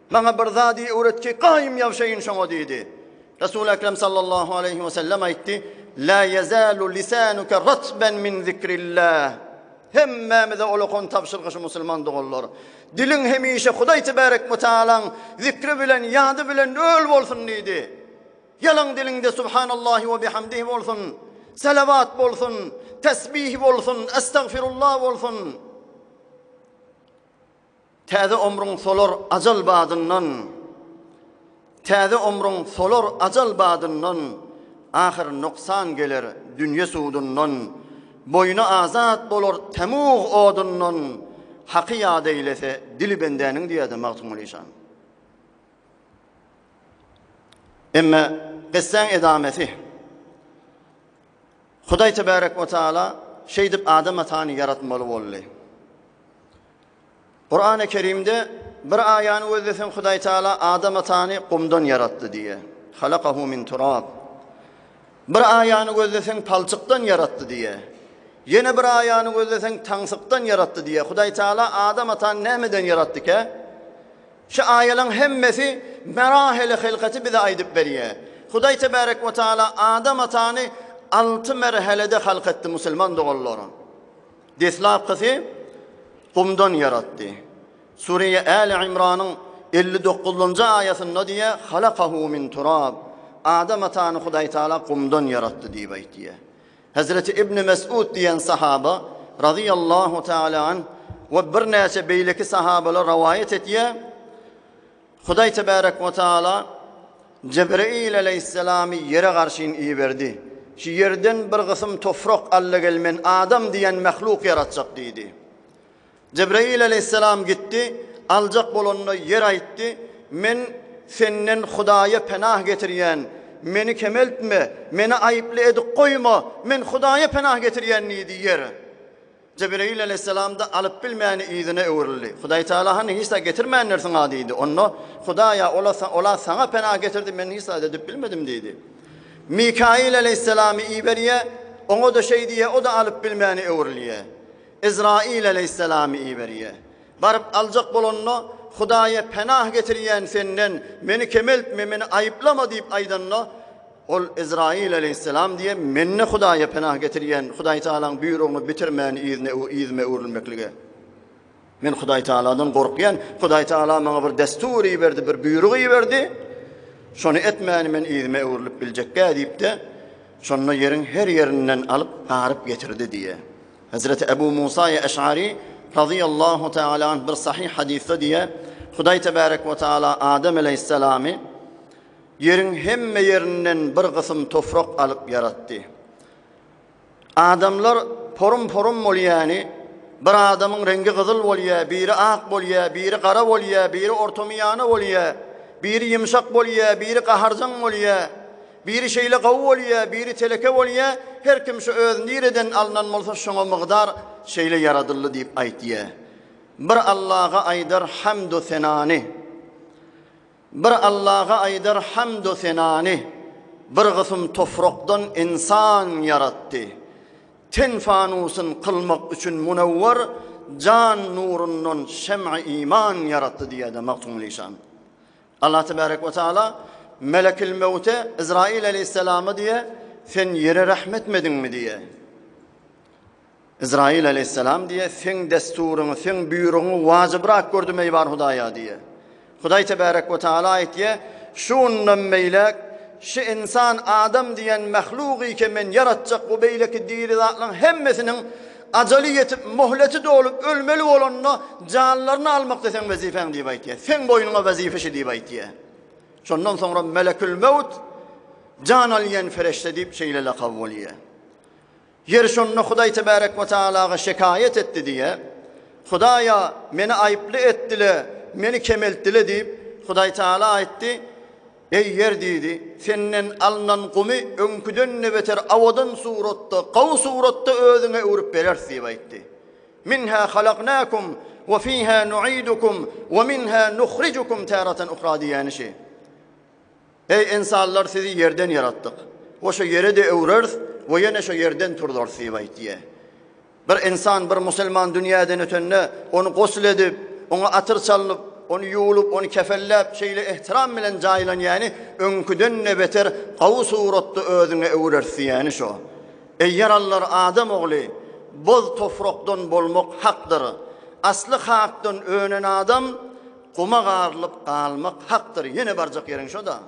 Maňa bir zady öwret ki, gaýym ýabşaýyn şoňa diýdi. Resul Ekrem sallallahu aleýhi we sellem aýtdy, La ýezalu lisanuke ratben min zikrillah. Hemmämize olakan tabşyrgy şu musulman doganlar. Diliň hemişe Hudaý tebarek we taalaň zikri bilen, ýady bilen öl bolsun diýdi. Ýalaň diliňde Subhanallahi we bihamdihi bolsun, selawat bolsun, tesbih bolsun, estagfirullah bolsun. Täze omruň solar ajal badyndan, Täze omruň solar ajal badyndan, Ahyr noksan geler dünýe sudundan, Boýny azat bolar temug odundan, Haky ýat eýlese dili bendäniň diýýärdi Magtymguly işan. Emme kyssaň edamesi. Hudaý tebarek we taala şeýdip Adam atany ýaratmaly boldy. Kurany Kerimde bir aýany gözleseň Hudaý Taala Adam atany gumdan ýaratdy diýe. Halakahu min turab. Bir aýany gözleseň palçykdan ýaratdy diýe. Ýene bir aýany gözleseň taňsykdan ýaratdy diýe. Hudaý Taala Adam atany nämeden ýaratdyka? Şu aýalaň hemmesi merahili hylkaty bize aýdyp berýär. Hudaý tebarek we taala Adam atany alty merhelede halk etdi musulman doganlar. Deslapkysy gumdan ýaratdy. Sureýe Äli Imranyň 59-njy aýasynda diýýär, Halakahu min turab. Adam atany Hudaý taala gumdan ýaratdy diýip aýtýar. Hezreti Ibn Mesud diýen sahaba, razyýallahu taala anh, we birnäçe beýleki sahabalar rowaýat etýär, Hudaý tebärek we taala Jebreýil aleýhissalamy ýere garşyn iberdi. Şu ýerden bir gysym toprak al-da gel, men adam diýen mehluk ýaratjak diýdi. Jebreýil aleýhissalam gitdi, aljak bolanda ýer aýtdy, Men senden Hudaýa penah getirýän, meni kemeltme, meni aýyply edip goýma, men Hudaýa penah getirýän diýdi ýer. Jebreýil aleýhissalam-da alyp bilmäni yzyna öwrüldi. Hudaý Tagala hany hiç zat getirmändirsiň-a diýdi. Onda, Hudaýa, ola, ola saňa penah getirdi, men hiç zat edip bilmedim diýdi. Mikail aleýhissalamy iberýär, oňa-da şeý diýýär, o-da alyp bilmäni öwrülýär. Ezrail aleýhissalamy iberýär. Baryp aljak bolanda, Hudaýa penah getirýän senden, meni kemeltme, meni aýyplama diýip aýdanda, ol Ezrail aleýhissalam diýýär, Men-de Hudaýa penah getirýän, Hudaý Tagalaň buýrugyny bitirmän yzyna yzyma öwrülmeklige. Men Hudaý Tagaladan gorkýan, Hudaý Tagala maňa bir destur iberdi, bir buýruk iberdi. Şony etmäni men yzyma öwrülip biljekgä diýip-de, şonda ýeriň her ýerinden alyp, garyp getirdi diýýär. Hezreti Ebu Musa Eş'ari razyýallahu teala anh bir sahyh hadysda diýýär, Hudaý tebarek we teala Adam aleýhissalamy ýeriň hemme ýerinden bir gysym toprak alyp ýaratdy. Adamlar porum-porum bolýany, bir adamyň reňgi gyzyl bolýar, biri ak bolýar, biri gara bolýar, biri ortamyýana bolýar, biri ýumşak bolýar, biri gaharjaň bolýar. Biri şeýle gowy bolýa, biri teleke bolýa, her kim şu öz nireden alnan bolsa şoňa mygdar şeýle ýaradyldy diýip aýtýa. Bir Allaha aýdar hamdu senany. Bir Allaha aýdar hamdu senany. Bir gysym toprakdan ynsan ýaratdy. Ten fanusyn kylmak üçin munawwar jan nurundan şem'i iman ýaratdy diýýär-de Magtymguly işan. Allah tebarek we taala Melekil Mewte Izrail aleyhisselama diýe, sen ýere rahm etmediňmi diýe. Izrail aleyhisselam diýe, seň desturyňy, seň buýrugyňy wajybrak gördüm eý bar Hudaýa diýe. Hudaý tebarek we taala aýtýa, şundan beýläk şu insan adam diýen mahlugy ke men ýaratjak bu beýleki diri zatlaryň hemmesiniň Ajaly ýetip, möhleti dolup, ölmeli bolanda, janlaryny almakda seň wezipäň diýip aýtýar. Seň boýnuňa wezipe şi diýip aýtýar. Şondan soňra Melekül-Mewt, jan alýan fereşde diýip şeýle lakaby bolýar. Ýer şonda Hudaý tebärek we taalaga şekaýat etdi diýýär. Hudaýa, meni aýyply etdile, meni kemeltdile diýip, Hudaý taala aýtdy, Eý, ýer diýdi, senden alnan gumy öňküden-de beter owadan suratda, gowy suratda özüňe öwrüp bereris diýip aýtdy. Minhä halaknakum we fiha nuidukum we minhä nuhrijukum taratan uhra diýýäni şi. Eý, ynsanlar, sizi ýerden ýaratdyk we şo ýere-de öwreris we ýene şo ýerden turzarys diýip aýtýar. Bir ynsan, bir musulman dünýäden ötende, ony gusl edip, oňa atyr çalnyp, ony ýuwlup, ony kefenläp, şeýle ehtiram bilen jaýlanýany öňküden-de beter gowy suratda özüňe öwreris diýýäni şo. Eý ýaralylar adam ogly, boz toprakdan bolmak hakdyr. Asly hakdan önen adam guma garylyp galmak hakdyr. Ýene barjak ýeriň şo-da.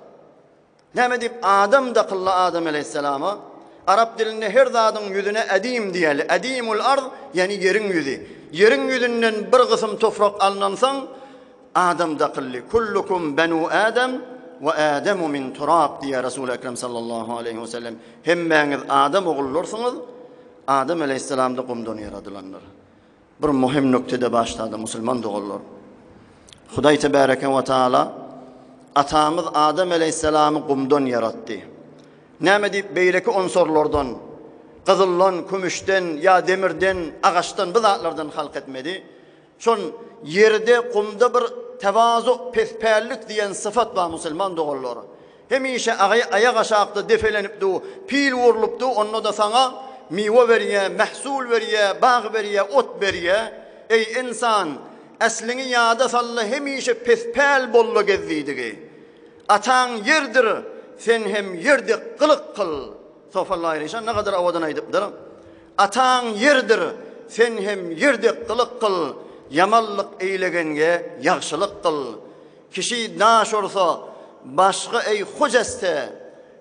Näme diýip Adam dakyldy Adam aleýhissalama? Arap dilinde her zadyň ýüzüne ädim diýerler. Ädimul arz, ýagny ýeriň ýüzi. Ýeriň ýüzünden bir gysym toprak alnansoň Adam dakyldy. Kullukum benu Adam we Adamu min turab diýýär Resul Ekrem sallallahu aleýhi we sellem. Hemmäňiz Adam ogullarsyňyz. Adam aleýhissalam-da gumdan ýaradylandyr. Bir muhim nökdede başlady musulman doganlar. Hudaý tebäreke we taala atamyz Adam aleýhissalamy gumdan ýaratdy. Näme diýip beýleki unsurlardan, gyzyldan, kümüşden ýa demirden, agaçdan bu zatlardan halk etmedi. Şon ýerde gumda bir tewazu, pespällik diýen syfat bar musulman doganlar. Hemişe agaý aýak aşakda depelenip du, pil urlup du, onda-da saňa miwe berýä, mähsul berýä, bag berýä, ot berýä. Eý, ynsan, äsliňi ýada sal-da hemişe pespäl bol-da gez diýdigi. Ataň ýerdir, sen hem ýer dek gylyk kyl. Sofalla Işan nagadar owadan aýdypdyr. Ataň ýerdir, sen hem ýer dek gylyk kyl, ýamanlyk eýlegenge ýagşylyk kyl. Kişi daş ursa, başga eý hojeste,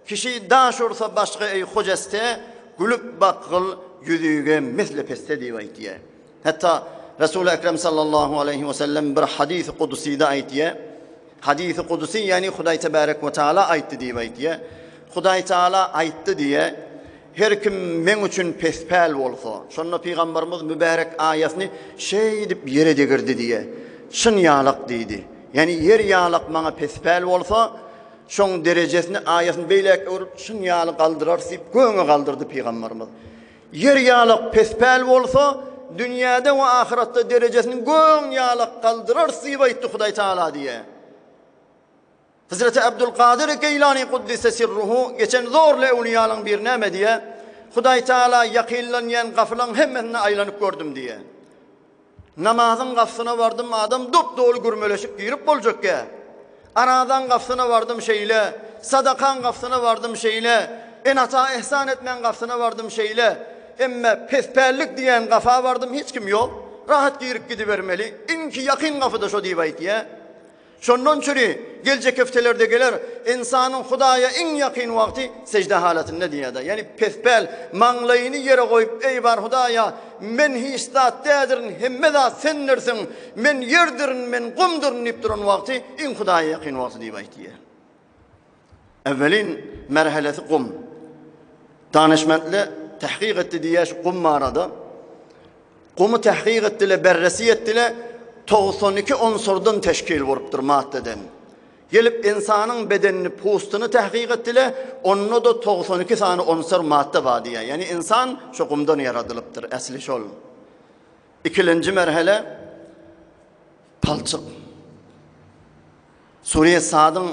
Kişi daş ursa, başga eý hojeste, Gülüp bakgyl ýüzüge misli peste diýip aýtýar. Hatda Resul Ekrem sallallahu aleýhi we sellem bir hadysy kudusyda aýtýar. Hadysy kudusy ýagny Hudaý tebarek we taala aýtdy diýip aýtýar. Hudaý taala aýtdy diýe, Her kim meň üçin pespäl bolsa, şonda pygambarymyz mübärek aýasyny şeýdip ýere degirdi diýe. Çyn ýalak diýdi. Ýagny ýer ýalak maňa pespäl bolsa, şoň derejesini aýasyny beýläk öwrüp çyn ýaly galdyrarys diýip göňe galdyrdy pygambarymyz. Ýer ýalak pespäl bolsa, dünýäde we ahyratda derejesini göň ýalak galdyrarys diýip aýtdy Hudaý Taala diýe. Hezreti Abdulkadyr Geýlany Kuddise sirruhu geçen zorly öwlüýalaň biri näme diýýär? Hudaý Taala ýakynlanýan gapylaň hemmesinde aýlanyp gördüm diýýär. Namazyň gapysyna bardym, adam dop-doly gürmeleşip girip boljakýa. Arazaň gapysyna bardym şeýle, sadakaň gapysyna bardym şeýle, ene-ata ehsan etmäň gapysyna bardym şeýle. Emme pespällik diýen gapa bardym, hiç kim ýok. Rahat girip gidibermeli. Iňki ýakyn gapy-da şo diýip aýtýar. Şondan çüri, geljek hepdelerde geler, ynsanyň Hudaýa iň ýakyn wagty sežde halatynda diýýär-de. Ýagny pespäl, maňlaýyny ýere goýup, Eý bar Hudaýa, men hiç zat däldirin, hemme zat Sendirsiň, men ýerdirin, men gumduryn diýip duran wagty iň Hudaýa ýakyn wagty diýip aýtýar. Ewwelin merhelesi gum. Danyşmentli tahkyk etdi diýýär şu gum barada. Gumy tahkyk etdile, berresi etdile, 92 unsurdan teşkil bolupdyr maddeden. Gelip insanyň bedenini, pustuny tahkyk etdile, onda-da 92 sany unsur madda bar diýýär. Ýagny insan şu gumdan ýaradylypdyr, äsli şol. Ikilenji merhele palçyk. Sure Sadyň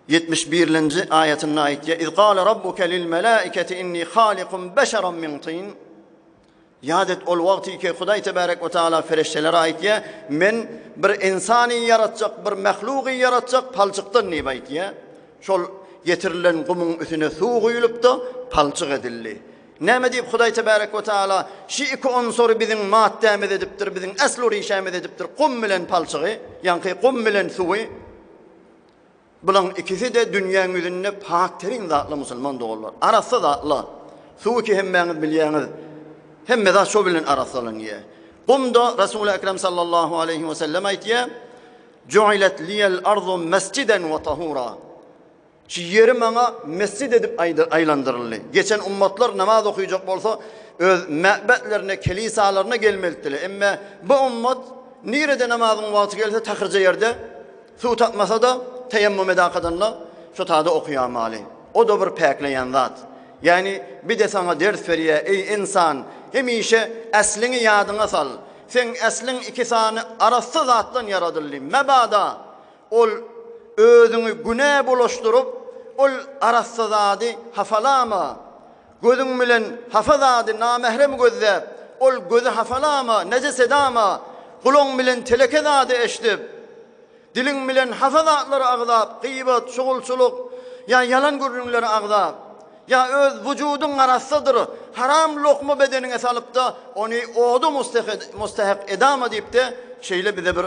71-nji aýatynda aýtýar: "Iz gala rabbuka lil malaikati inni halikum beşeran min tin." Ýat et ol wagty ki Hudaý tebarek we taala feriştelere aýtýar, men bir ynsany ýaratjak, bir mahlugy ýaratjak palçykdan diýip aýtýar. Şol getirilen gumuň üstüne suw guýulypdy, palçyk edildi. Näme diýip Hudaý tebarek we taala şi iki unsury biziň matdämiz edipdir, biziň eslu rişämiz edipdir, gum bilen palçygy, ýaňky gum bilen suwy. Bulaň ikisi-de dünýäň ýüzünde pak terin zatlar musulman doganlar. Arassa zatlar. Suwy ki hemmäňiz bilýäňiz. Hemme zat şo bilen arassalanýar. Gumda Resul Ekrem sallallahu aleýhi we sellem aýtýar: "Ju'ilet liyal ardu mesjiden we tahura." Şu ýeri maňa mesjid edip aýlandyryldy. Geçen ummatlar namaz okyjak bolsa öz mäbetlerine, kelisalaryna gelmelidiler. Emme bu ummat nirede namazyň wagty gelse takyrja ýerde Suw tapmasa-da, teýemmum edakadanda şo tada okaýamaly. O-da bir päkleýän zat. Ýagny, bir-de saňa ders berýär, eý, ynsan, hemişe äsliňi ýadyňa sal. Seň äsliň iki sany arassa zatdan ýaradyldy. Mebada, ol özüňi günä bulaşdyryp, ol arassa zady hafalama. Gözüň bilen hafa zady namährem gözläp, ol gözi hafalama, nejes edama, gulagyň bilen teleke zady eşidip, diliň bilen hafa zatlary agzap, gybat, şugulçylyk ýa ýalan gürrüňleri agzap, ýa öz wujudyň arassadyr, haram lokma bedeniňe salyp-da, ony oda mustahak edama diýip-de, şeýle bize bir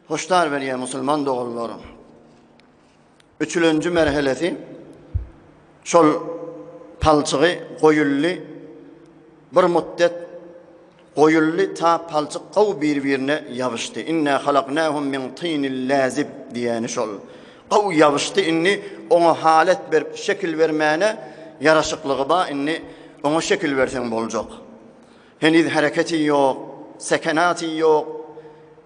hoşdar berýär musulman doganlar. Üçülenji merhelesi şol palçygy goýuldy, bir mutdet goýuldy, ta palçyk gowy bir-birine ýabyşdy. Inna halaknahum min tinil lazib diýýäni şol. Gowy ýabyşdy, indi oňa halet berip, şekil bermäne ýaraşyklygy bar, indi oňa şekil berseň boljak. Heniz hereketi ýok, sekenaty ýok,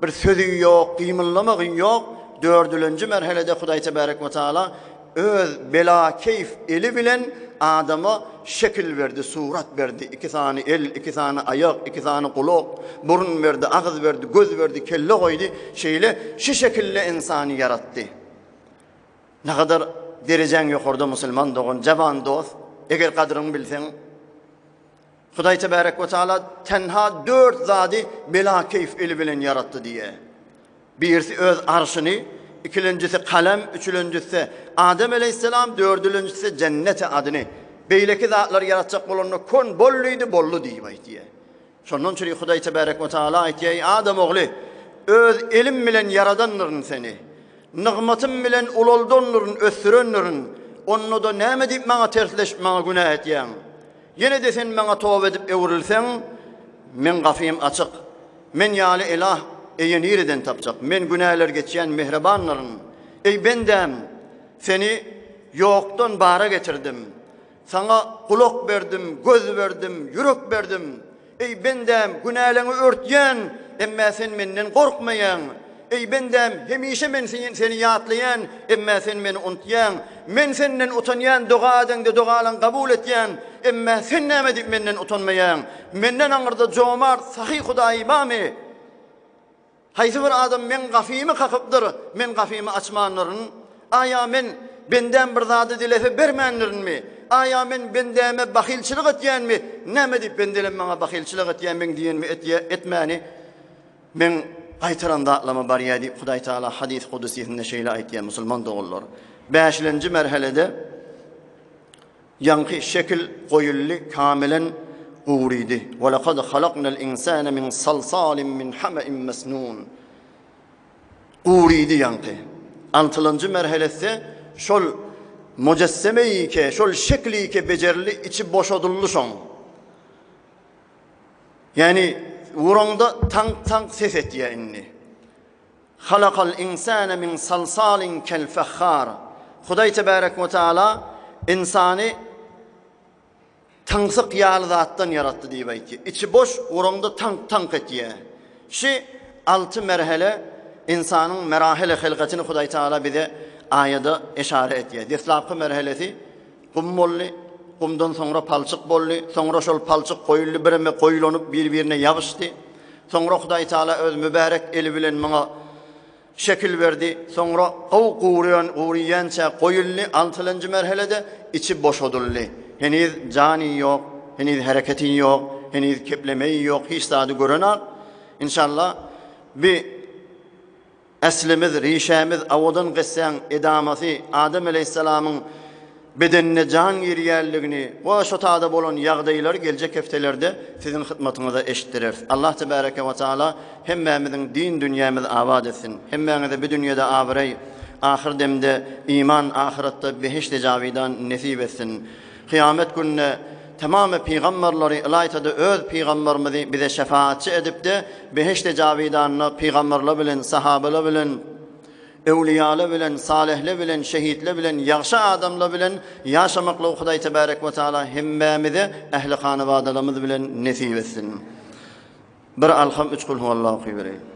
bir sözi ýok, gymyldamagy ýok. Dördülenji merhelede Hudaý Tebarek we Taala öz bela-keýf eli bilen adama şekil berdi, surat berdi. Iki sany el, iki sany aýak, iki sany gulak, burun berdi, agyz berdi, göz berdi, kelle goýdy. Şeýle şu şekilde ynsany ýaratdy. Nagadar derejäň ýokarda musulman dogan, jawan dost, eger gadryňy bilseň, Hudaý Tebarek we Taala tenha dört zady bela-keýf eli bilen ýaratdy diýýär. Birisi öz arşyny, ikilenjisi kalem, üçülenjisi Adem aleýhissalam, dördülenjisi jenneti adyny. Beýleki zatlary ýaratjak bolanda kon bol diýdi, boldy diýip aýtýar. Şondan çüri Hudaý Tebarek we Taala aýtýar, Eý Adam ogly, öz elim bilen ýaradandyryn seni. Nygmatym bilen ulaldandyryn, ösdürendirin. Onda-da näme diýip maňa tersleşip maňa günä etýäň? Ýene-de sen maňa toba edip öwrülseň, meň gapym açyk. Men ýaly Elah eýe nireden tapjak? Men günäler geçýän mähribandyryn. Eý, bendäm, seni ýokdan bara getirdim. Saňa gulak berdim, göz berdim, ýürek berdim. Eý, bendäm, günäleňi örtýän, emmä sen menden gorkmaýaň. Eý, bendäm, hemişe men seni ýatlaýan, emmä sen meni unutýaň. Men senden utanýan, doga edeňde dogalaňy kabul etýän, emmä sen näme diýip menden utanmaýaň? Menden aňyrda jomart, sahy Hudaý barmy? Haýsy bir adam meň gapymy kakypdyr, men gapymy açmandyryn? Aýa men bendäm bir zady dilese bermändirinmi? Aýa men bendäme bahylçylyk etýänmi? Näme diýip bendelem maňa bahylçylyk etýär, meň diýenimi etýär, etmäni meň gaýtaran zatlama barýar diýip Hudaý Tagala hadys kudusysynda şeýle aýtýar, musulman doganlar. Bäşilenji merhelede Ýaňky şekil goýuldy, kamilen gurydy. Ve lekad halaknal insane min salsalin min hame'in mesnun. Gurydy ýaňky. Altylanjy merhelesi şol mujesseme-ike, şol şekli-ike bejerildi, içi boşadyldy şoň. Ýagny uraňda taňk-taňk ses etýär indi. Halakal insane min salsalin kel fehhar. Hudaý tebarek we taala ynsany taňsyk ýaly zatdan ýaratdy diýip aýtýar. Içi boş, guraňda taňk-taňk etýär. Şi alty merhele ynsanyň merahili hylgatyny Hudaý taala bize aýada eşara etýär. Deslapky merhelesi gum boldy, gumdan soňra palçyk boldy, soňra şol palçyk goýuldy, bireme goýulanyp bir-birine ýabyşdy. Soňra Hudaý Taala öz mübärek eli bilen muňa şekil berdi. Soňra gowy gurýan, guryýança goýuldy, altylynjy merhelede içi boşadyldy. Heniz jany ýok, heniz hereketi ýok, heniz keplemeýi ýok, hiç zady görenak. Inşallah bi Äslimiz, rişämiz awadan gyssaň edamasy Adam aleýhissalamyň bedenine jan girýänligini we şo tada bolan ýagdaýlary geljek hepdelerde siziň hytmatyňyza eşitdireris. Allah tebareke we taala hemmämiziň din dünýämizi abat etsin. Hemmäňize bi dünýede abraý, ahyr demde iman, ahyratda behişdi jawidan nesip etsin. Kyýamet gününe tamamy pygamberleri, ylaýta-da öz pygamberimizi bize şefaatçy edip-de, behişdi jawidanda pygamberler bilen, sahabalar bilen, öwlüýalar bilen, salyhlar bilen, şehitler bilen, ýagşy adamlar bilen ýaşamaklygy Hudaý tebarek we taala hemmämize ähli hanabadalarymyz bilen nesip etsin. Bir Alham, üç Kulhuwallah okybereýin.